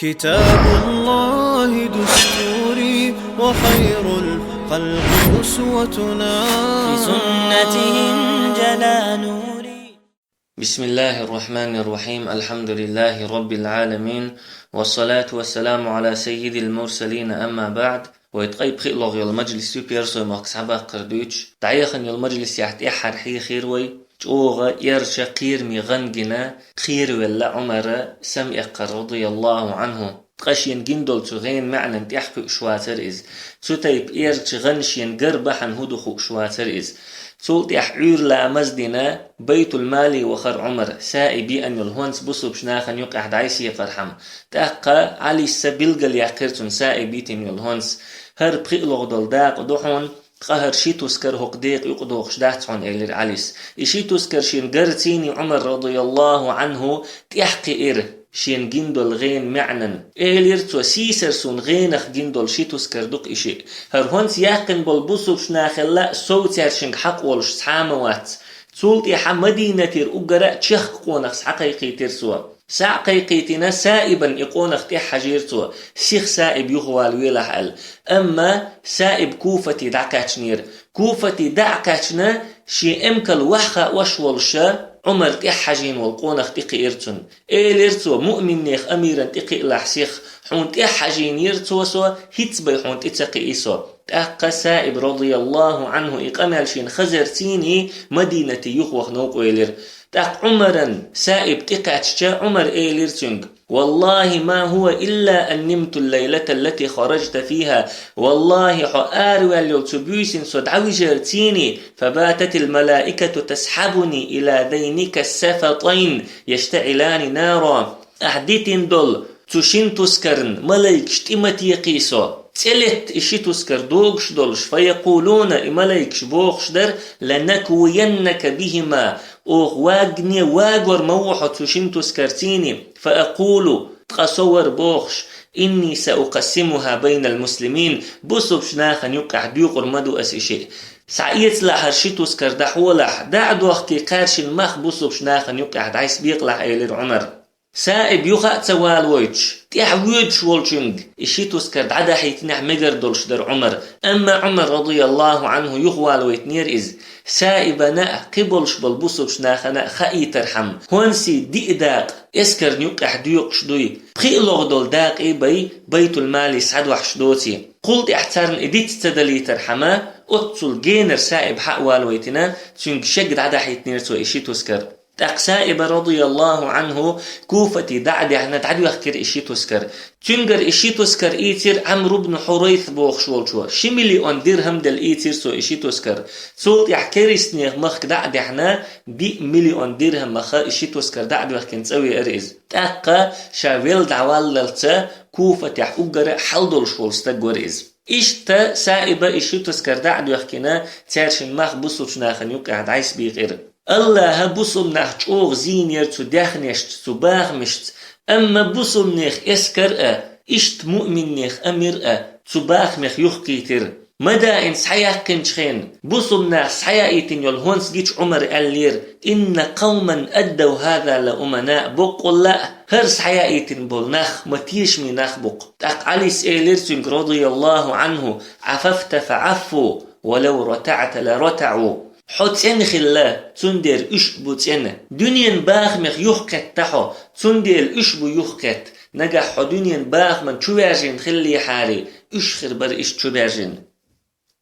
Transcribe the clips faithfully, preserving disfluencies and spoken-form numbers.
كتاب الله دستوري وخير الخلق أسوتنا. بسنته انجلى نوري. بسم الله الرحمن الرحيم. الحمد لله رب العالمين. والصلاة والسلام على سيد المرسلين. أما بعد. Вай ткъаь пхиълагӀа йола мажлис ю Пхьарсой махка схьабаккхар дуьйцуш. ДӀаяхана йолчу мажлисехь тӀаьххьара хьехира вай, чӀогӀа эрча кхераме гӀан гина, кхеравелла Ӏумар самаэккхар, радияллаху Ӏанху. Ткъа шена гина долчу гӀенан маьӀнан тӀехь кхуьуш вацара иза. Цу тайпа эрча гӀан шена гар бахьана хӀун ду хууш вацара иза. Цул тӀаьхьа Ӏуьйра ламаз дина, Байтул-Мали вахара Ӏумар, саиб йиъна йолу хӀонс бусулбачу нахана юкъахь дӀасаекъархьама. ТӀаккха Ӏалис билгалъяьккхира цунна саиб йитина йолу хӀонс. ХӀара пхиълагӀа долу дакъа ду хьуна, ткъа хӀара ши тускар хӀокху декъа юкъадохуш дац хьуна, элира Ӏалис. И ши тускар шена гарцийний Ӏумар, радияллаху Ӏанху, тӀаьхьакхиира шена гина долу гӀенан маьӀнан. Элира цо: «Сийсара суна гӀенах гина долу ши тускар ду-кх и шиъ. ХӀара хӀонс яьккхина болу бусулбачу нахелла а сов цаьршинга хьакъ волуш цхьа а ма вац». Цул тӀаьхьа Мадинатера уггара а чехка къонах схьакхайкхийтира цо. Схьа а кхайкхийтина, Саибан и къонах тӀаьхьахьажийра цо, сиха Саиб юхавала велахь аьлла. Амма Саиб Куфате дӀакхаьчнера. Куфате дӀа а кхаьчна, шен эмкал ваха хаош волуша Ӏумар тӀаьхьахьажийна волу къонах тӀекхиира цунна. Элира цо: «Муъминнех амиран тӀекхиалахь сиха, хьуна тӀаьхьахьажийнера цо со, хӀинца бен хьуна тӀе ца кхии со». ТӀаккха Саиб, радияллаху Ӏанху, и къамел шена хазарцийний Мадинате юхаваха новкъавелира. ТӀаккха Ӏумаран Саиб тӀекхаьчча, Ӏумар элира цуьнга: «والله ما هو إلا أن نمت الليلة التي خرجت فيها». Валлахи, хьо араваьлла йолу цу буьйсина со дӀавижарцийний, «فباتت الملائكة تسحبني إلى ذينك السفطين يشتعلان نارا». Ахь дитина долу цу шина тускарна малайкаш тӀе ма текхий со. ЦӀе летта и ши тускар догуш долуш, «فيقولون», и малайкаш бохуш дара: «لنكوينك بهما». Оха вагане вагор ма ву хьо цу шина тускарцийний. «فأقول», ткъа со вара бохуш: «إني سأقسمها بين المسلمين», бусулбачу нахана юккъехь доькъур ма ду аса и шиъ. Схьаэцалахь хӀара ши тускар, дӀахьолахь, дӀа а дохкий, кхаьршинна мах бусулбачу нахана юккъехь дӀасабекъалахь, элира Ӏумар. Саиб юха а ца валавойтуш, тӀаьхьа воьдуш волчуьнга и ши тускар дӀадахьийтинехь мегар долуш дара Ӏумар. Амма Ӏумар, радияллаху Ӏанху, юхавалавайтинера иза. Саибана а, кхин болуш болу бусулбачу нахана а хаийтархьама, хӀонсий диъ дакъа эскарна юккъехь доькъуш дуй, пхиълагӀа долу дакъий бай Байтул-Мали схьадохьуш доций. Кхул тӀаьхьа царна и диц ца далийтархьама, оццул генара Саиб хьа а валавайтина, цуьнга шега дӀадахьийтинера цо и ши тускар. ТӀаккха Саиба, радияллаху Ӏанху, Куфате дӀа а даьхьна, дӀадоьхкира и ши тускар. Цуьнгара и ши тускар ийцира Ӏамр ибн Хьурайс бохуш волчо. Ши миллион дирхам делла ийцира цо и ши тускар. Цул тӀаьхьа керистанех махка дӀа а даьхьна, диъ миллион дирхамах и ши тускар дӀа а доьхкина цӀа веара иза. ТӀаккха ша велла дӀаваллалца Куфатехь уггара а хьал долуш волу стаг вара иза. Иштта Саиба и ши тускар дӀа а доьхкина, цаьршинна мах бусулбачу нахана юккъехь дӀасабийкъира. Аллаха бусулба нах чӀогӀа зийнера цу даьхнешца, цу бахамашца, амма бусулбанех эскар а, иштта муъминнех амир а цу бахамех юхакхийтира. Мадаин схьаяьккхинчу хенахь, бусулба нах схьаяийтина йолу хӀонс гича Ӏумара аьллера: «إن قوما أدوا هذا لأمناء», боккъалла а, хӀара схьаяийтина болу нах ма тешаме нах бу-кх. ТӀаккха Ӏалис элира цуьнга, радияллаху Ӏанху: «عففت فعفوا، ولو رتعت لرتعوا». Хьо цӀена хилла, цундела уьш а бу цӀена. Дуьненан бахамех юхакхетта хьо, цундела уьш а бу юхакхетта. Нагахь хьо дуьненан бахаман чуваьржина хиллехьарий, уьш хир бара иштта чубаьржина.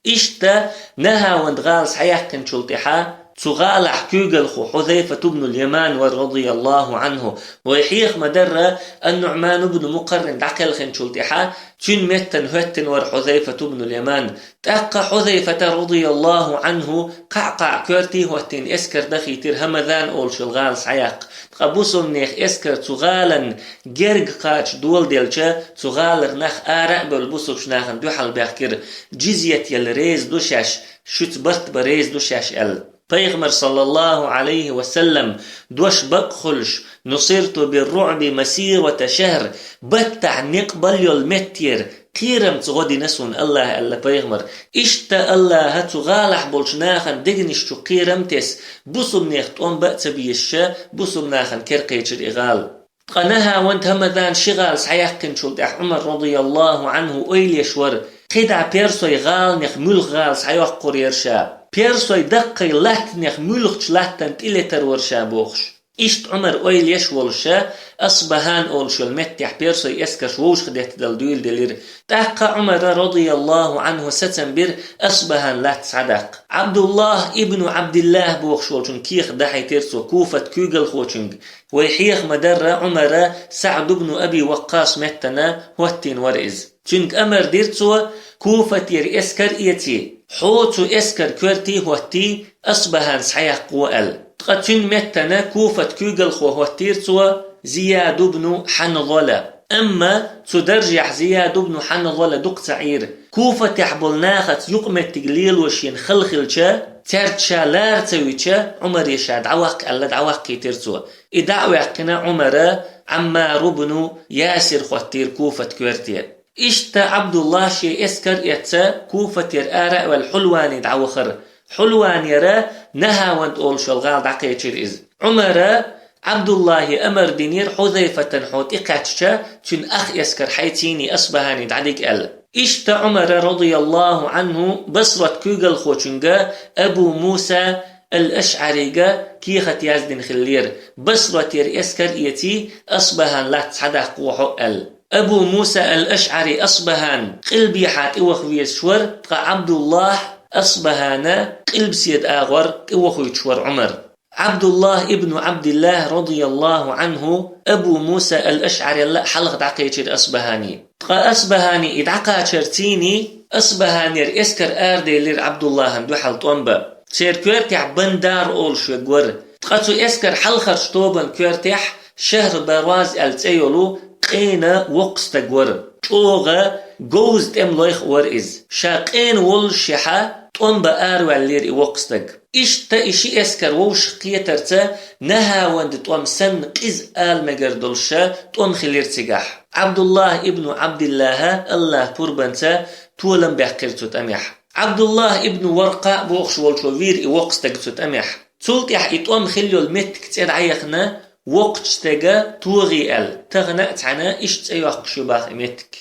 Иштта Нахьаванд гӀала схьаяьккхинчул тӀаьхьа, цу гӀалахь куьйгалхо Хьузайфат ибн аль-Яман вара, радияллаху Ӏанху. Вай хьеха ма-дарра, ан-НуӀман ибн Мукъаррин дӀакхелхинчул тӀаьхьа, цуьнан меттана хӀоьттина вара Хьузайфат ибн аль-Яман. ТӀаккха Хьузайфата, радияллаху Ӏанху, кхаа-кхаа коьртий хӀоттийна эскар дахийтира Хьамазан олуш йолу гӀала схьаяккха. Ткъа бусулбанех эскар цу гӀалан герга кхача доладелча, цу гӀалара нах ара а бевлла, бусулбачу нахана дуьхьал баьхкира, джизйат яла реза ду шаьш, шуьца барт бан реза ду шаьш аьлла. Пайхамар, саллаллаху Ӏалайхи ва саллам, дош бакъ хуьлуш: «نصرت بالرعب مسيرة شهر», баттахь некъ балла йолу меттера кхерамца гӀо дина суна Аллаха, аьлла пайхамар. Иштта Аллаха цу гӀалахь болчу нахана дегнаш чу кхерам тесна, бусулбанех тӀом бан а ца безаша, бусулба нахана кера кхечира и гӀала. Ткъа Нахьаванд-Хьамадан ши гӀала схьаяьккхинчул тӀехьа Ӏумар, радияллаху Ӏанху, ойла еш вар, кхидӀа персой гӀаланех муьлха гӀала схьайоккхур яр ша. Персой даккхий латтанех муьлхачу латтана тӀелетар вар ша бохуш. Иштта Ӏумар ойла еш волуша, Асбахьан олуш йолу меттехь персой эскарш вовшахдеттадала дуьйладелира. ТӀаккха Ӏумара, радияллаху Ӏанху, сацам бира Асбахьан латта схьадаккха. Ӏабдуллахь ибну Ӏабдиллахь бохуш волчун кехат дахьийтира цо Куфат куьйгалхочуьнга. Вай хьеха ма-дарра, Ӏумара СаӀд ибну Аби Ваккхас меттана хӀоттийна вара иза. Цуьнга амар дира цо: «Куфатера эскар эций, хьо цу эскар коьрте хӀоттий, Асбахьан схьаяккха», — аьлла. Ткъа цуьнан меттана Куфат куьйгалхо хӀоттийра цо Зияд ибну Хьанзала. Амма цу даржехь Зияд ибну Хьанзала дукха ца Ӏийра. Куфатехь болу нахаца юкъаметтиг лело шена хала хилча, цаьрца ша лара ца вича, Ӏумаре ша дӀаваккха аьлла, дӀаваккхийтира цо. И дӀа а ваьккхина, Ӏумара Ӏаммар ибну Ясир хӀоттийра Куфат коьрте. Иштта Ӏабдуллахь шен эскар а эцна, Куфатера ара а ваьлла, Хьулване дӀавахара. Хьулванера Нахьаванд олуш йолу гӀала дӀакхечира иза. Ӏумара Ӏабдуллахье амар динера, Хьузайфатан хьо тӀекхаьчча, цуьнан ах эскар хьайцийний Асбахьане дӀадига аьлла. Иштта Ӏумара, радияллаху Ӏанху, Басрат куьйгалхочуьнга Абу Муса ал-АшӀарига кехат яздина хиллера: «Басратера эскар эций, Асбахьан латта схьадаккха хьо», — аьлла. Абу Муса ал-АшӀари Асбахьан къилбехьа тӀеваха везаш вара, ткъа Ӏабдуллахь Асбахьана къилбаседа агӀор тӀевохуьйтуш вара Ӏумар. Ӏабдуллахь ибну Ӏабдиллахь, радияллаху Ӏанху, Абу Муса ал-АшӀарелла а хьалха дӀакхечира Асбахьане. Ткъа Асбахьане и дӀакхачарцийний Асбахьанера эскар араделира Ӏабдуллахьан дуьхьал тӀом бан. Церан коьртехь Бандар олуш верг вара. Ткъа цу эскаран хьалхарчу тобанан коьртехь Шахр-Барваз аьлла цӀе йолу къена воккха стаг вара. ЧӀогӀа говза тӀемалойх а вара иза. Ша къена воллушехьа, тӀом бан араваьллера и воккха стаг. Иштта и ши эскар вовшах кхетарца, Нахьаванда тӀом санна, къиза ала мегар долуша тӀом хилира цигахь. Ӏабдуллахь ибну Ӏабдиллахьа, АллахӀан пурбанца, толам баьккхира цу тӀамехь. Ӏабдуллахь ибну Варкъаъ бохуш волчо вийра и воккха стаг цу тӀамехь. Цул тӀаьхьа и тӀом хилла йолу меттиг цӀе дӀаяхана, воккхачу стеган ТогӀи аьлла, тахана а цхьаьна иштта цӀе йоккхуш ю боху и меттиг.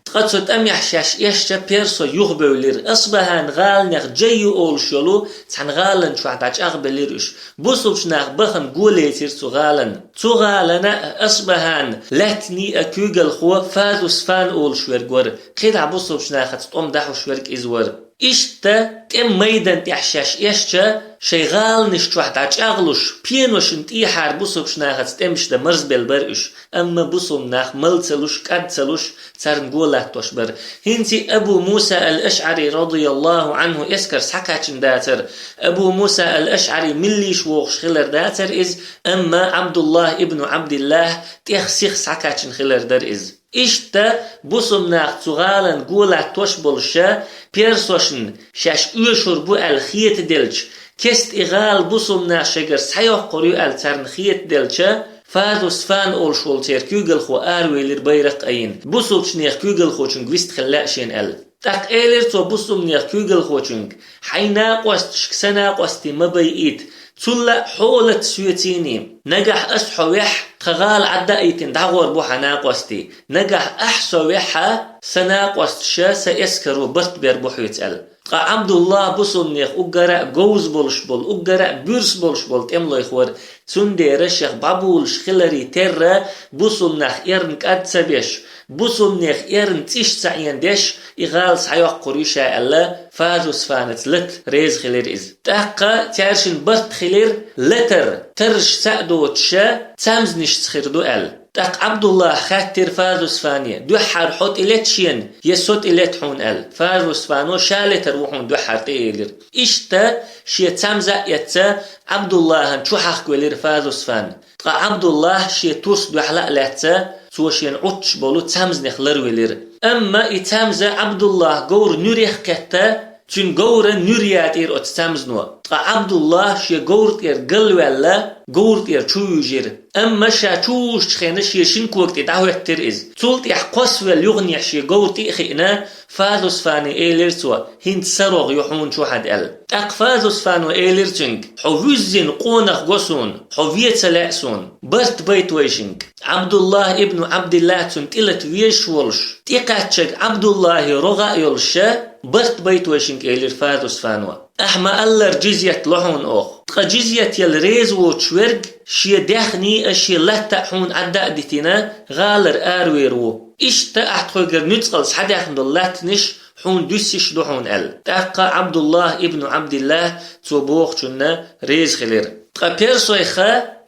Ткъа цу тӀамехь шаьш эшча, персой юхабевлира. Асбахьан гӀаланех Джайю олуш йолу цхьана гӀаланан чохь дӀачӀагӀбеллера уьш. Бусулбачу наха бахана го лецира цу гӀаланна. Цу гӀалана а Асбахьан лаьттаний а куьйгалхо Фазусфан олуш верг вара. КхидӀа бусулбачу нахаца тӀом дахьуш верг иза вара. Иштта тӀеман майдан тӀехь шаьш эшча, шайн гӀаланаш чохь дӀачӀагӀлуш, пеношна тӀехьара бусулбачу нахаца тӀемаш дан марзбелла бара уьш. Амма бусулба нах мала ца луш, кӀад ца луш, царна го латтош бара. ХӀинца а Абу Муса ал-АшӀари, радияллаху Ӏанху, эскар схьакхаьчна дацара. Абу Муса ал-АшӀари миллийш вохуш хилар дацара иза, амма Ӏабдуллахь ибну Ӏабдиллахь тӀех сиха схьакхаьчна хилар дара иза. Иштта бусулба нах цу гӀаланна го латтош болуша, персошна шаьш оьшур бу аьлла хетаделча, кеста и гӀала бусулба нах шайгара схьайоккхур ю аьлла царна хетаделча, Фазусфан олуш волу церан куьйгалхо аравелира байракх а айина, бусулбачу нехан куьйгалхочуьнга вистхила лаьа шена аьлла. ТӀаккха элира цо бусулба нехан куьйгалхочуьнга: «Хьайн накъосташка сан накъостий ма байийта, цул а хьо лата соьцийний. Нагахь ас хьо вехь, тхан гӀала Ӏаддаийтина дӀагӀор бу хьан накъостий. Нагахь ахь со вехьа, сан накъосташа сан эскаро барт бер бу хьоьца», — аьлла. Ткъа Ӏабдуллахь бусулба нехан уггара а говза болуш болу, уггара а буьрса болуш болу тӀемалойх вара. Цундела шех бӀабулуш хиларе терра, бусулба нах эрна кӀад ца беш, бусулба нехан эрна цӀиш ца Ӏена деш, и гӀала схьайоккхур ю ша аьлла, Фазусфанаца лата реза хилира иза. ТӀаккха цаьршинна барт хилира латар, тарраш ца а доцуша, цамзанашца хир ду аьлла. ТӀаккха Ӏабдуллахьа хаьттира Фазусфане: «Дуьххьара хьо тӀелета шена, я со тӀелета хьуна?» — аьлла. Фазусфано: «Ша летар ву хьуна дуьххьара тӀе», — элира. Иштта шен цамза а эцна, Ӏабдуллахьан чу хьахкавелира Фазусфан. Ткъа Ӏабдуллахь шен турс дуьхьал а лаьцна, цо шена Ӏуттуш болу цамзанех ларвелира. Амма и цамза Ӏабдуллахьан говран нуьрех а кхетта, цуьнан говра нуьр ятӀийра оцу цамзано. Ткъа Ӏабдуллахь шен говра тӀера галваьлла, говра тӀера чу вуьйжира. Амма ша чу вуьйжучу хенахь шен шина кога тӀе дӀахӀоьттира иза. Цул тӀаьхьа кхоссавелла юханехьа шен говра тӀе а хиъна, Фазусфане элира цо: «ХӀинца са рогӀ ю хьуна чохь», — аьлла. ТӀаккха Фазусфано элира цуьнга: «Хьо вуьззина къонах го суна, хьо вен ца лаьа суна. Барт байта вайшинга». Ӏабдуллахь ибн Ӏабдиллахь цунна тӀелата везаш волуш, тӀекхаьчнарг Ӏабдуллахьан рогӀ а йолуш, барт байта вайшинга, элира Фазусфано. Ахьа ма-аллара, джизйат ло хьуна оха. Ткъа джизйат яла реза воцуш верг шен даьхний а, шен латта а хьуна Ӏадда а дитина, гӀалара аравер ву. Иштта ахьа тхоьгара нуьцкъала схьадаьхна долу латтанаш хьуна дуьсуш ду хьуна аьлла. ТӀаккха Ӏабдуллахь ибн Ӏабдиллахь цо бохучунна реза хилира. Ткъа персойх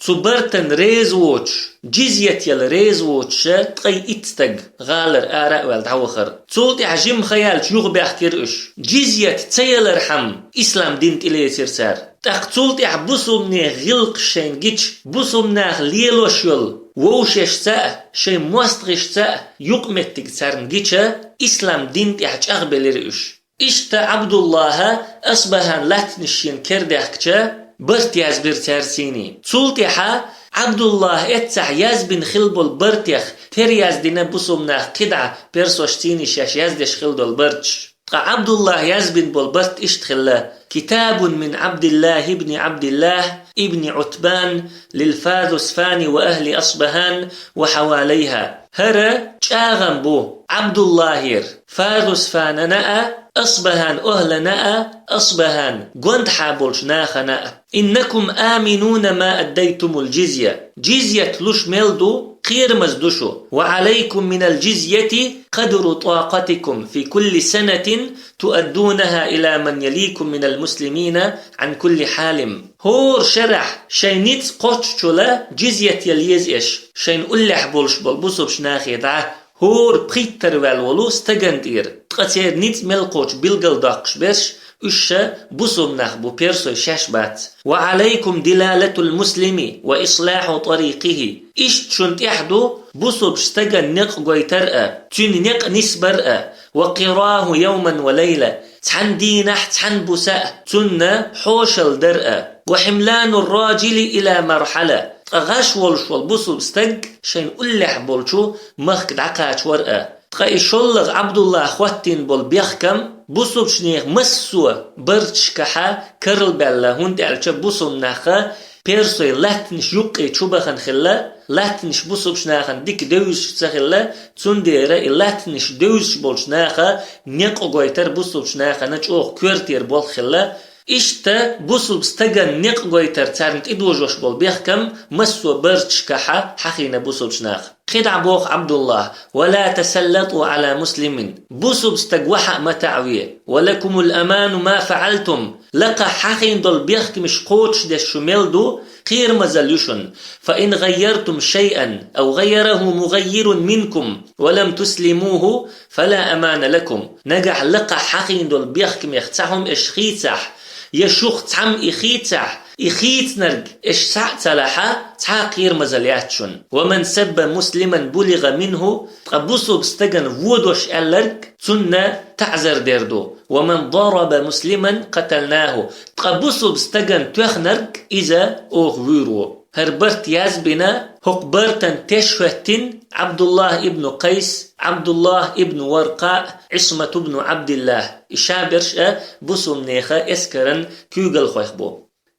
цу бартана реза воцуш, джизйат яла реза воцуша ткъе итт стаг гӀалара ара а ваьлла дӀавахара. Цул тӀаьхьа жимма хан яьлча юхабаьхкира уьш. Джизйат ца ялархьама, ислам дин тӀелецира цара. ТӀаккха цул тӀаьхьа бусулбанех гӀиллакхаш шайна гича, бусулбанах лелош йолу вовшашца а, шайн мостагӀашца а юкъаметтиг царна гича, ислам дин тӀехь чӀагӀбелира уьш. Иштта Ӏабдуллахьа Асбахьан латтанаш шена кердаьхкича, барт язбира цаьрца цӀийний. Цул тӀаьхьа Ӏабдуллахь эццахь язбина хилла болу бартех тера яздина бусулбанах кхидӀа персош цӀийний шаьш яздеш хилла долу барташ. Ткъа Ӏабдуллахь язбина болу барт иштта хилла: «كتاب من عبد الله بن عبد الله بن عتبان للفاذسفان وأهل أصبهان وحواليها». ХӀара чӀагӀам бу Ӏабдуллахьера Фазусфанана а, Асбахьан охӀлана а, Асбахьан гондахьа болчу нахана а. «إنكم آمنون ما أديتم الجزية». Джизйат луш мел ду, кхерамаза ду шу. «وعليكم من الجزية قدر طاقتكم في كل سنة تؤدونها إلى من يليكم من المسلمين عن كل حال». ХӀора шарахь шайн ницкъ кхоччула джизйат яла еза аша, шайна уллехь болуш болу бусулбачу нахе дӀа. ХӀора пхийттара ваьлла волу стагана тӀера, ткъа церан ницкъ мел кхочу билгалдоккхуш берш, уьш ша бусулба нах бу, персой шаьш бац. «وعليكم دلالة المسلم وإصلاح طريقه». Иштта шуна тӀехь ду бусулбачу стагана некъ гойтар а, цуьнан некъ нисбар а, «وقراه يوما وليلة», цхьана дийнахь, цхьана буса а цунна хьошалла дар а, «وحملان الراجل إلى مرحلة», ткъа гӀаш волуш волу бусулба стаг шайн уллехь болчу махка дӀакхачавар а. Ткъа и шоллагӀа Ӏабдуллахь хӀоттийна болу бехкам бусулбачу нехан массо а барташкахьа карлабаьлла, хӀунда аьлча бусулба наха персой латтанаш юккъе чу бахана хилла, латтанаш бусулбачу нахана дика девзаш ца хилла, цундела и латтанаш девзаш болчу наха некъ гойтар бусулбачу нахана чӀогӀа коьртера болх хилла. Иштта бусулба стагана некъ гойтар, царна тӀедожош болу бехкам массо а барташкахьа хьахийна бусулбачу наха. КхидӀа боху Ӏабдуллахь: «ولا تسلطوا على مسلم». Бусулба стаг вахьа а ма таӀаве. «ولكم الأمان ما فعلتم». Лакхахь хьахийна долу бехкамаш кхочушдеш шу мел ду, кхерамазалла ю шуна. «فإن غيرتم شيئا أو غيره مغير منكم ولم تسلموه فلا أمان لكم». Нагахь лакхахь хьахийна долу бехкамех цхьа хӀума аша хийцахь, я шух цхьамма и хийцахь, и хийцинарг аша схьа а ца лахьа, цхьа а кхерамазалла яц шуна. «ومن سب مسلما بلغ منه», ткъа бусулба стагана вон дош аьлларг цунна таӀзар дер ду. «ومن ضرب مسلما قتلناه», ткъа бусулба стагана тоьхнарг иза оха вуьйр ву. ХӀара барт язбина хӀокху бартан теш хӀоьттина Ӏабдуллахь ибн Къайс, Ӏабдуллахь ибн Варкъа, Ӏисмат ибн Ӏабдиллахь. И шаберш а бусулбанеха эскаран куьйгалхойх бу.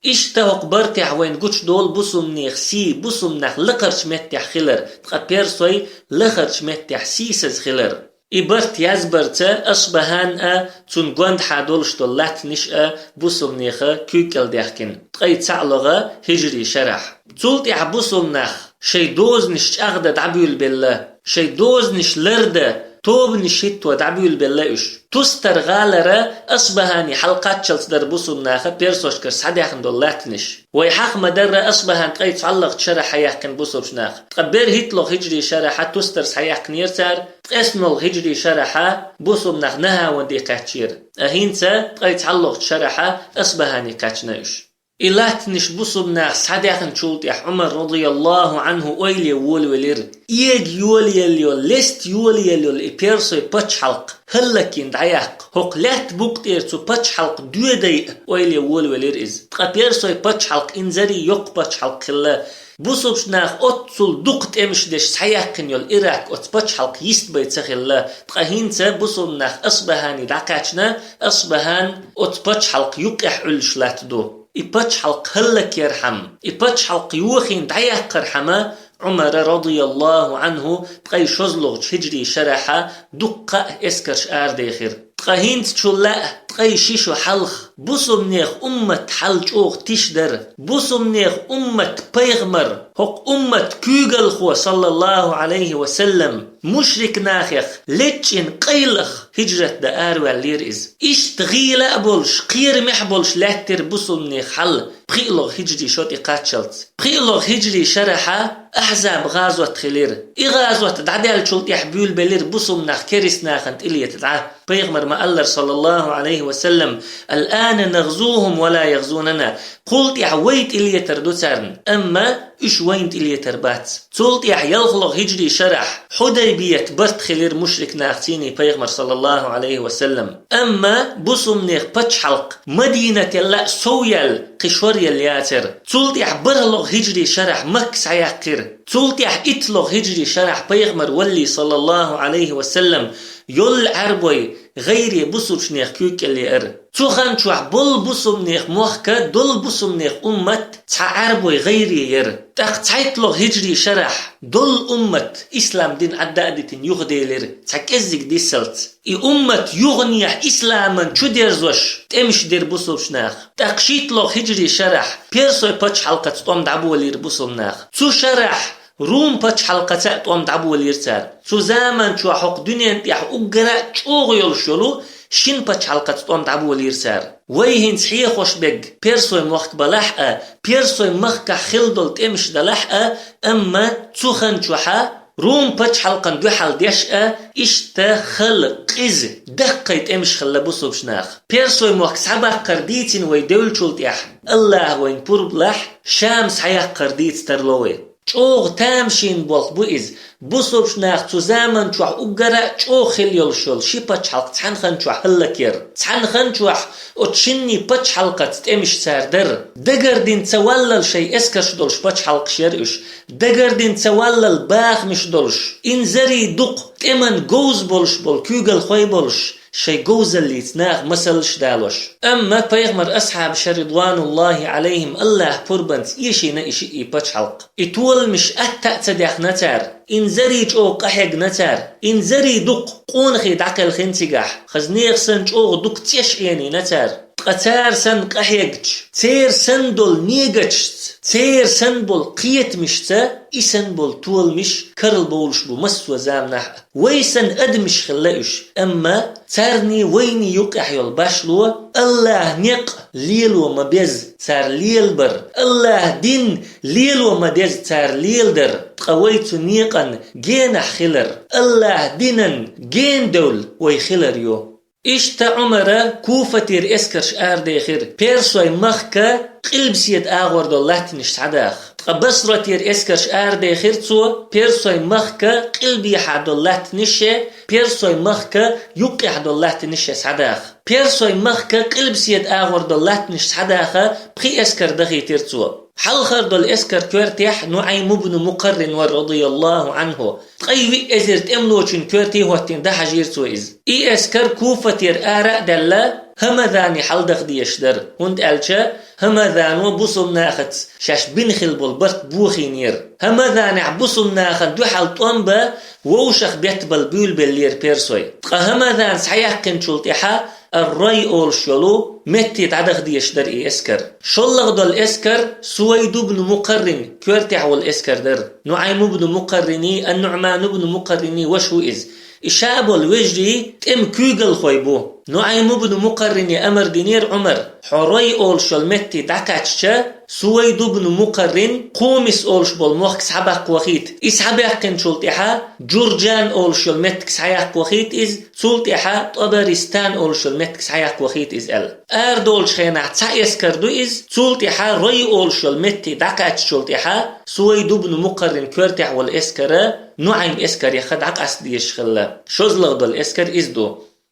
Иштта хӀокху бартехь вайна гучудолу бусулбанех сий, бусулбанах лакхарчу меттехь хилар, ткъа персой лахарчу меттехь сийсаза хилар. И барт язбарца Асбахьан а, цунна гондахьа долуш долу латтанаш а бусулбанеха куьйга кӀел даьхкина, ткъе цхьаъ логӀа хиджри шарахь. Цул тӀаьхьа бусулбанах шайн дозанаш чӀагӀдан дӀабуьйлабелла, шайн дозанаш лардан тобанаш хӀитто дӀабуьйлабелла уьш. Тустар гӀалара Асбахьани хьалакхаччалц дара бусулбанаха персошкара схьадаьхна долу латтанаш. Вай хьаха ма-дарра Асбахьан ткъе цхьаллагӀчу шарахь схьаяьккхина бусулбачу наха. Ткъа берхӀитталгӀа хиджри шарахьа тустар схьаяьккхинера цара, ткъеснолгӀа хиджри шарахьа бусулбанах Нахьаванде кхаьчнера. А хӀинца ткъе цхьаллагӀчу шарахьа Асбахьани кхаьчна уьш. И латтанаш бусалба наха схьадаьхначул тӀехьа Ӏумар, радияллаху Ӏанху, ойле волавелира. Эга йолаелла йола, леста йолаелла йола и персой пачхьалкх хӀаллакйина дӀаяккха, хӀокху лаьтта букъа тӀера цу пачхьалкх доьдайа ойле волавелира иза. Ткъа персой пачхьалкх инзаре йоккха пачхьалкх хилла. Бусалба наха оццул дукха тӀемаш деш схьаяьккхина йолу Ирак оцу пачхьалкх йистбай ца хилла, ткъа хӀинца бусалба нах Асбахьане дӀакхаьчна, Асбахьан оцу пачхьалкх юккъехь Ӏуьллуш латта ду. И пачхьалкх хӀаллакъярхьама, и пачхьалкх йохийна дӀаяккхархьама, Ӏумара, радияллаху Ӏанху, ткъе шозлагӀчу хӀиджрий шарахьа дуккха а эскарш арадехира. Ткъа хӀинца чу лаьа, ткъе ши шо хьалха, бусалба нехан уммат хьал чӀогӀа тиша дара. Бусалба нехан уммат пайхамар, хӀокху уммат куьйгалхо, саллаллаху Ӏалайхи ва саллам, мушрик нахех лечкъина къайлаха хӀиджрат дан араваьллера иза. Иштта гӀийла а болуш, кхерамехь а болуш лаьттира бусалба нехан хьал пхиълагӀа хӀиджрий шо тӀекхаччалц. ПхиълагӀа хӀиджрий шарахьа Ахьзаб гӀазот хилира. И гӀазот дӀадаьллачул тӀехьа буьйлабелира бусалба нах керист нахана тӀелета дӀа. Пайхамар ма-аллара, саллаллаху Ӏалайхи ва саллам: «Ал-ана нагӀзухум ва ла ягӀзунана». Кхул тӀехьа вай тӀелетар ду царна, амма уьш вайна тӀелетар бац. Цул тӀехьа ялхлагӀа хӀиджрий шарахь Хьудайбият барт хилира мушрик нахаца цуьнан Пайхамар, саллаллаху Ӏалайхи ва саллам. Амма бусалба нехан пачхьалкх Мадинателла а сов яьлла, кхин шор елла яцара. Цул тӀехьа бархӀлагӀа хӀиджрий шарахь Макка схьаяьккхира. Цул тӀехьа иттлагӀа хӀиджрий шарахь Пайхамар валлий, саллаллаху Ӏалайхи ва саллам, йоллу Ӏаьрбой гӀайре бусалба нехан куьйга кӀел еара. Цу хан чохь болу бусалба нехан мохк а, долу бусалба нехан уммат цхьа Ӏаьрбой гӀайре яра. ТӀаккха цхьайттлагӀа хӀиджрий шарахь долу уммат ислам дин Ӏадда а дитина юхаделира, цхьа кӀеззиг дисалц. И уммат юханехьа исламан чу дерзош тӀемаш дира бусалба наха. ТӀаккха шийттлагӀа хӀиджрий шарахь персой пачхьалкхаца тӀом дӀаболийра бусалба наха. Цу шарахь Рум пачхьалкхаца а тӀом дӀаболийра цара. Цу заман чохь хӀокху дуьнен тӀехь уггара а чӀогӀа йолуш йолу шина пачхьалкхаца тӀом дӀаболийра цара. Вай хӀинца хьехош берг персой мохк балахь а, персой махкахь хилла долу тӀемаш далахь а, амма цу хан чохьа Рум пачхьалкхан дуьхьал деш а, иштта хала, къиза, даккхий тӀемаш хилла бусалба наха. Персой мохк схьабаккхар дийцина вай девллачул тӀехь, Аллаха вайна пурба лахь, Шам схьаяккхар дийца тарло вай. ЧӀогӀа тамашийна болх бу иза. Бусалба нах цу заман чохь уггара а чӀогӀа хилла йолуш йолу ши пачхьалкх цхьана хан чохь хӀаллакъяр. Цхьана хан чохь оцу шинний пачхьалкхаца тӀемаш цара дара. Дагардина ца валлал шайн эскарш долуш пачхьалкхаш яра уьш. Дагардина ца валлал бахамаш долуш, инзаре дукха тӀеман говза болуш болу куьйгалхой болуш, шайн говзаллица наха масалш а далош. Амма пайхамар асхьабаша, ридвануллахи Ӏалайхим, Аллаха пурбанца эшийна и шиъ пачхьалкх. И толамаш атта а ца дехна цара, инзаре чӀогӀа къахьегна цара, инзаре дукха къонахий дӀакхелхина цигахь, хаза нехан санна чӀогӀа дукха цӀеш Ӏенийна цара. Ткъа цара санна къахьегча, церан санна долу негачашца, церан санна болу кхетамашца, и санна болу толамаш карла бовлуш бу массо а заманахь а. Вай санна адамаш хилла уьш, амма царний вайний юккъехь йолу башло, Аллаха некъ лело ма безза цара лелабар, Аллаха дин лело ма дезза цара леладар, ткъа вай цу некъан генахь хилар, Аллаха динан гена девлла вай хилар ю. Иштта Ӏумара Куфатера эскарш арадехира, персой махка къилбаседа агӀор долу латтанаш схьадаха. Ткъа Басратера эскарш арадехира цо, персой махка къилбехьа долу латтанаше, персой махка юккъехь долу латтанаше схьадаха. Персой махка къилбаседа агӀор долу латтанаш схьадаха пхи эскар дахийтира цо. Хьалхара долу эскар коьртехь НуӀайм ибн Мукъаррин вара, радияллаху Ӏанху. Ткъе виъ эзар тӀемалочун коьрте хӀоттийна дӀахьажийра цо иза. И эскар Куфатера ара а даьлла, ХӀамадане хьалдаха дезаш дара, хӀунда аьлча ХӀамадано бусалба нахаца шаьш бина хилла болу барт бохийнера. ХӀамаданехь бусалба нахана дуьхьал тӀом бан вовшах беттабала буьйлабеллера персой. Ткъа ХӀамадан схьаяьккхинчул тӀаьхьа Ар-Рай олуш йолу метте дӀадаха дезаш дара и эскар. ШоллагӀа долу эскар Сувайд ибн Мукъаррин коьртехь волу эскар дара. НуӀайм ибн Мукъаррини, Ан-НуӀман ибн Мукъаррини ваша ву иза. И ша болу вежарий тӀеман куьйгалхой бу. НуӀайм ибн Мукъаррине амар динера Ӏумара: «Хьо Рай олуш йолу метте дӀакхаьчча, Сувайд ибн Мукъаррин Къумис олуш болу мохк схьабаккха вахийта. И схьабаьккхинчул тӀаьхьа Джурджан олуш йолу меттиг схьаяккха вахийта иза, цул тӀаьхьа ТӀабаристан олуш йолу меттиг схьаяккха вахийта иза аьлла. Арадолчу хенахь цхьа эскар ду иза, цул тӀаьхьа Рой олуш йолу метте дӀакхаьччул тӀаьхьа Сувайд ибн Мукъаррин коьртехь волу эскара НуӀайм эскарех дӀакъаста дезаш хилла. ШозлагӀа долу эскар иза ду.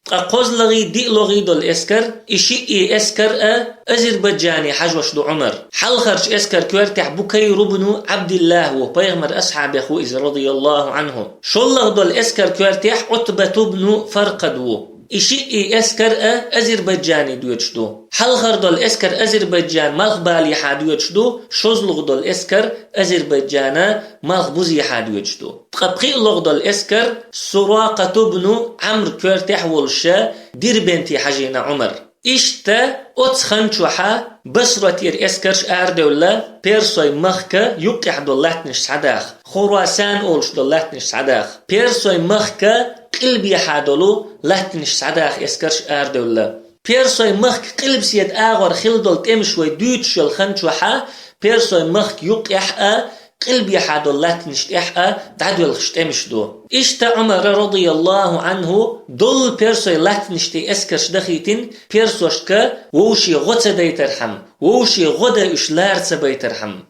Ткъа кхозлагӀий, диълагӀий долу эскар, и шиъ эскар а Азербайджане хьажош ду Ӏумар. Хьалхарчу эскар коьртехь Букайр ибн Ӏабдиллах ву, пайхамар асхьабех ву иза, радияллаху Ӏанху. ШоллагӀа долу эскар коьртехь Ӏутбат ибн Фаркъад ву. И шиъ эскар а Азербайджане доьдуш ду. Хьалхара долу эскар Азербайджан малхбалехьа доьдуш ду, шозлагӀа долу эскар Азербайджана малхбузехьа доьдуш ду. Ткъа пхиълагӀа долу эскар Суракъат ибн Ӏамр коьртехь волуша Дербенте хьажийна Ӏумар. Иштта оцу хан чохьа Басратера эскарш арадевлла, персой махка юккъехь долу латтанаш схьадаха, Хурасан олуш долу латтанаш схьадаха, персой махка къилбехьа долу латтанаш схьадаха эскарш арадевлла. Персой махка къилбаседа агӀор хилла долу тӀемаш вай дуьйцуш йолу хан чохьа, персой махка юккъехь а, къилбехьа долу латтанаш тӀехь а дӀадоьлхуш тӀемаш ду. Иштта Ӏумара, радияллаху Ӏанху, долу персой латтанаш тӀе эскарш дахийтина, персошка вовше гӀо ца дайтархьама, вовше гӀо дан уьш лара ца байтархьама.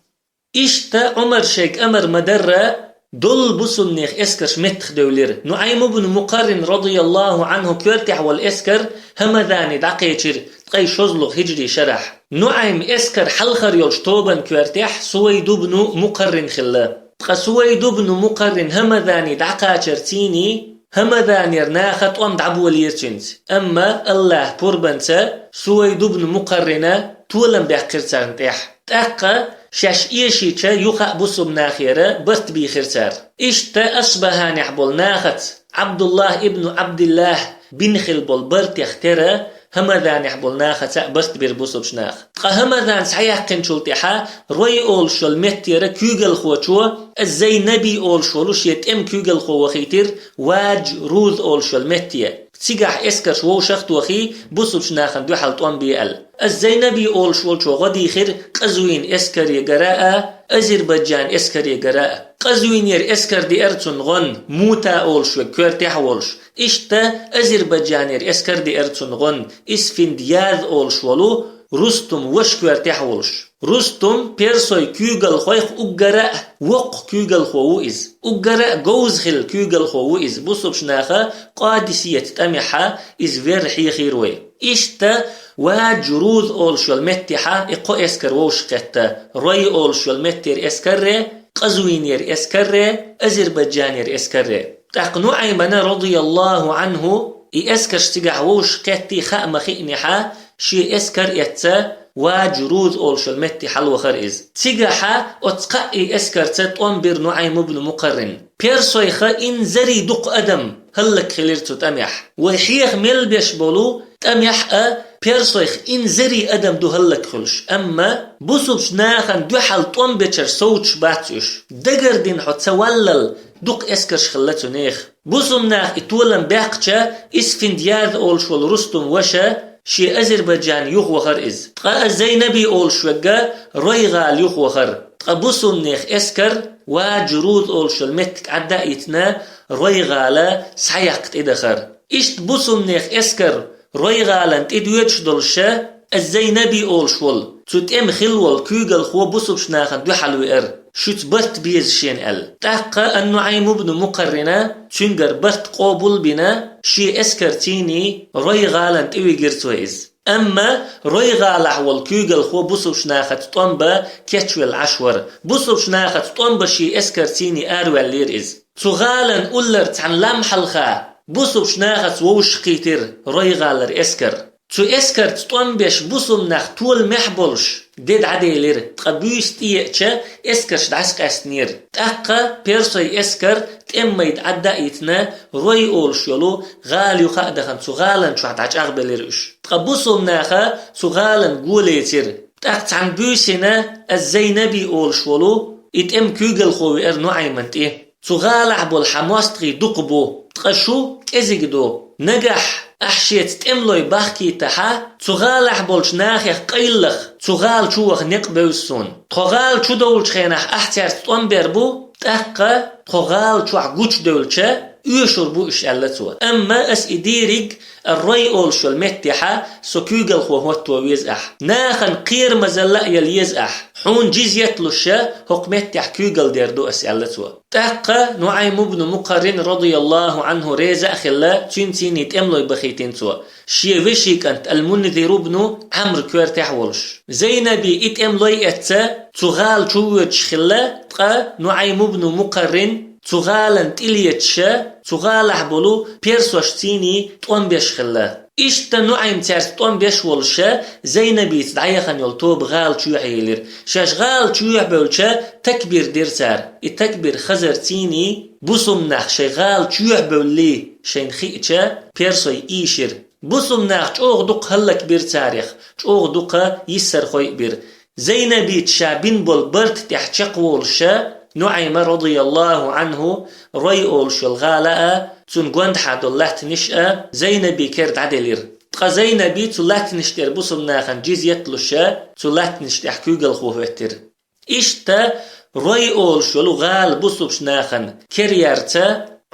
Иштта Ӏумар шайга амар ма-дарра, долу бусулбанех эскарш меттахдевлира. НуӀайм ибн Мукъаррин, радияллаху Ӏанху, коьртехь волу эскар ХӀамадане дӀакхечира ткъе шозлагӀа хиджри шарахь. НуӀайм эскар хьалхара йолчу тобан коьртехь Сувайд ибн Мукъаррин хилла. Ткъа Сувайд ибн Мукъаррин ХӀамадане дӀакхачар цийний, ХӀамаданера наха тӀом дӀаболийра цуьнца. Амма Аллахь пурбанца Сувайд ибн Мукъаррина толам баьккхира царна тӀехь. ТӀаккха шаьш эшийча юха а бусулбанахера барт бийхира цара. Иштта Асбаханехь болу нахаца Ӏабдуллах ибн Ӏабдиллах бина хилла болу бартех тера ХӀамаданехь болу нахаца а барт бира бусулбанаш наха. Ткъа ХӀамадан схьаяьккхинчул тӀаьхьа Рой олуш йолу меттера куьйгалхочо Аз-Зайнаби олуш волу шен тӀеман куьйгалхо вахийтира Ваджруз олуш йолу метте. Цигахь эскарш вовшах а тохий, бусулбанаш нахана дуьхьал тӀом бе аьлла. Аз-Зайнаби олуш волчо гӀо дийхира Къазвин эскарегара а, Азербайджан эскарегара а. Къазвинера эскар деара цунна гӀо, Мута олуш верг коьртехь а волуш. Иштта Азербайджанера эскар деара цунна гӀо, Исфиндияз олуш волу Рустум ваша коьртехь а волуш. Рустум персой куьйгалхойх уггара а воккха куьйгалхо ву иза. Уггара а говза хилла куьйгалхо ву иза. Бусулбанаш наха Къадисият тӀамехьа иза верра хьехийра вай. Иштта Ваджруз олуш йолу меттехьа и кхо эскар вовшахкхетта, Рой олуш йолу меттера эскарре, Къазвинера эскарре, Азербайджанера эскарре. ТӀаккха НуӀаймана, радияллаху Ӏанху, и эскарш цигахь вовшахкхеттий хаа ма хиънехьа, шен эскар эцца Ваджруз олуш йолу метте хьалавахара иза. Цигахьа оцу кхаа и эскарца тӀом бира НуӀайм ибн Мукъаррин. Персойха инзаре дукха адам хӀаллакьхилира цу тӀамехь. Вай хьеха мел беш болу тӀамехь а персойх инзаре адам ду хӀаллакьхуьлуш. Амма бусулбанаш нахана дуьхьал тӀом бечара совцуш бац уьш. Дагардина хьо ца валлал, дукха эскарш хилла цу нехан. Бусулбанаш наха и толам баьккхича, Исфиндияз олуш волу Рустум ваша шен Азербайджане юхавахара иза. Ткъа Аз-Зайнаби олуш верг Рой-гӀала юхавахара. Ткъа бусулбанаш нехан эскар Ваджруз олуш йолу меттиг Ӏадда а йитина, Рой-гӀала схьаяккха тӀедахара. Иштта бусулбанаш нехан эскар Рой-гӀалана тӀедоьдуш долуша, Аз-Зайнаби олуш волу, цу тӀеман хилла волу куьйгалхо бусулбанаш нахана дуьхьал веара, шуьца барт беза шена аьлла. ТӀаккха ан-НуӀайм ибн Мукъаррина цуьнгара барт къобал а бина, шен эскар цийний Рой-гӀалана тӀевигира цо иза. Амма Рой-гӀалахь волу куьйгалхо бусулбанаш нахаца тӀом бан кечвелла Ӏаш вара. Бусулбанаш нахаца тӀом бан шен эскар цийний араваьллера иза. Цу гӀалан уллара цхьана лам хьалха бусулбанаш нахаца вовшахкхийтира Рой-гӀалара эскар. Цу эскарца тӀом беш бусулбанаш нах толамехь болуш, де дӀаделира, ткъа буьйса тӀееача, эскарш дӀасакъаьстинера. ТӀаккха персой эскар тӀеман майда Ӏадда а йитина, Рой олуш йолу гӀала юха а дахана, цу гӀалан чохь дӀачӀагӀбелира уьш. Ткъа бусулбанаш наха цу гӀалана го лецира. ТӀаккха цхьана буьйсина Аз-Зайнаби олуш волу и тӀеман куьйгалхо веара НуӀаймана тӀе. Цу гӀалахь болу хьан мостагӀий дукха бу, ткъа шу кӀезиг ду. Нагахь Ахь шеца тӀемалой бахкийтахьа, цу гӀалахь болчу нахех къайлаха, цу гӀала чу ваха некъ бевза суна. Тхо гӀала чу довлучу хенахь ахь цаьрца тӀом бер бу, тӀаккха тхо гӀала чохь гучудевлча, оьшур бу уьш», — аьлла цо. «Амма ас и дийриг а Рой олуш йолу меттехьа со куьйгалхо хӀотто веза ахь. Нахана кхерамазалла а яла еза ахь. Хьуна джизйат луша хӀокху меттехь куьйгалла дер ду ас», — аьлла цо. ТӀаккха НуӀайм ибн Мукъаррин, радияллаху Ӏанху, реза а хилла, цуьнан цӀийний тӀемалой бахийтина цо, шен вешин кӀант Ал-Мунзир ибн Ӏамр коьртехь а волуш. Зайнаби и тӀемалой эцна, цу гӀала чу воьдуш хилла, ткъа НуӀайм ибн Мукъаррин цу гӀалана тӀелеташа, цу гӀалахь болу персошцийний тӀом беш хилла. Иштта НуӀайм цаьрца тӀом беш волуша, Зайнабица дӀаяхана йолу тоба гӀала чоьхьа елира. Шаьш гӀала чоьхьа бевлча, такбир дира цара. И такбир хазарцийний бусулба нах шайн гӀала чоьхьа бевллий шайна хиъча, персой ийшира. Бусулба нах чӀогӀа дукха хӀаллакбира царех, чӀогӀа дукха йиссархой а бира. Зайнабица ша бина болу барта тӀехь чекхволуша, НуӀайма, радияллаху Ӏанху, Рой олуш йолу гӀала а, цунна гондахьа долу латтанаш а Зайнаби кера дӀаделира. Ткъа Зайнаби цу латтанаш тӀера бусулба нахана джизйат луша, цу латтанаш тӀехь куьйгалхо хӀоьттира. Иштта Рой олуш йолу гӀала бусулбачу нахана кера ярца,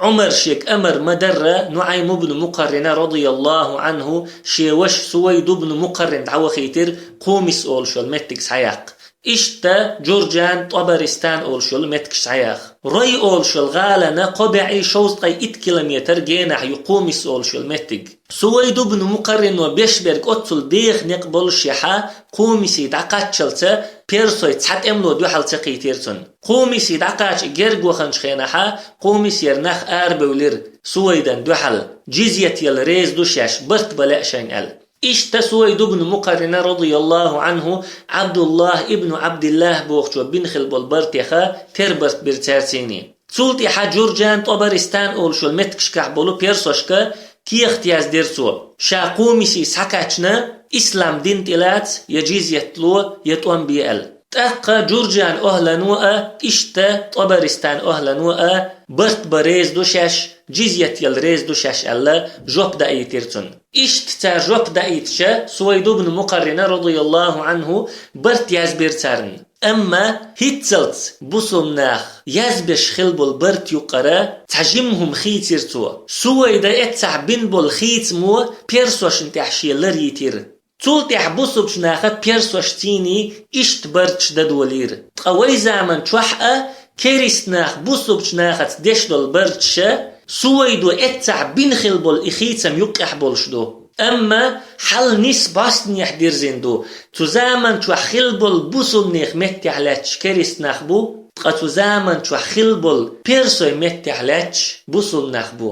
Ӏумар шега амар ма-дарра, НуӀайм ибн Мукъаррина, радияллаху Ӏанху, шен ваша Сувайд ибн Мукъаррин дӀавахийтира Кхумис олуш йолу меттиг схьаяккха. Иштта Джурджан, ТӀабаристан олуш йолу меттигаш схьаяха. Рой олуш йолу гӀалана кхо бӀе шовзткъе итт километр генахь ю Кхумис олуш йолу меттиг. Сувайд ибн Мукъаррино беш берг оццул беха некъ болушехьа, Кхумисе дӀакхаччалца персой цхьа тӀемало дуьхьал ца кхийтира цунна. Кхумисе дӀакхача и герга ваханчу хенахьа, Кхумисера нах арабевлира Сувайдан дуьхьал, джизйат яла реза ду шаьш, барт бан лаьа шайна аьлла. Иштта Сувайд ибн Мукъаррина, радияллаху Ӏанху, Ӏабдуллах ибн Ӏабдиллах бохучо бина хилла болу бартеха тера барт бира цаьрцийний. Цул тӀаьхьа Джурджан, ТӀабаристан олуш йолу меттигашкахь болу персошка кехат яздира цо, ша Кхумисе схьакхаьчна, ислам дин тӀелаца, я джизйат ло, я тӀом бе аьлла. ТӀаккха Джурджан охӀлано а, иштта ТӀабаристан охӀлано а барт бан реза ду шаьш, джизйат яла реза ду шаьш аьлла, жоп даийтира цунна. Иштта цара жоп даийтича, Сувайд ибн Мукъаррина, радияллаху Ӏанху, барт язбира царна. Амма хӀинццалц бусулба нах язбеш хилла болу барт юккъара цхьа жимма хӀума хийцира цо. Сувайда эццахь бина болу хийцамо персошна тӀехь шен лар йитира. Цул тӀаьхьа бусулбачу наха персошцийний иштта барташ дадолийра. Ткъа вай заман чохь а керист нах бусулбачу нахаца деш долу барташа, Сувайдо эццахь бина хилла болу и хийцам юккъехь болуш ду. Амма хьал нис бӀостанехь дирзина ду. Цу заман чохь хилла болу бусулбанех меттехь лаьтташ керист нах бу, ткъа цу заман чохь хилла болу персой меттехь лаьтташ бусулба нах бу.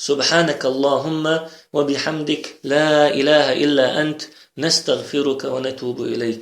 سبحانك اللهم وبحمدك، لا إله إلا أنت، نستغفرك ونتوب إليك.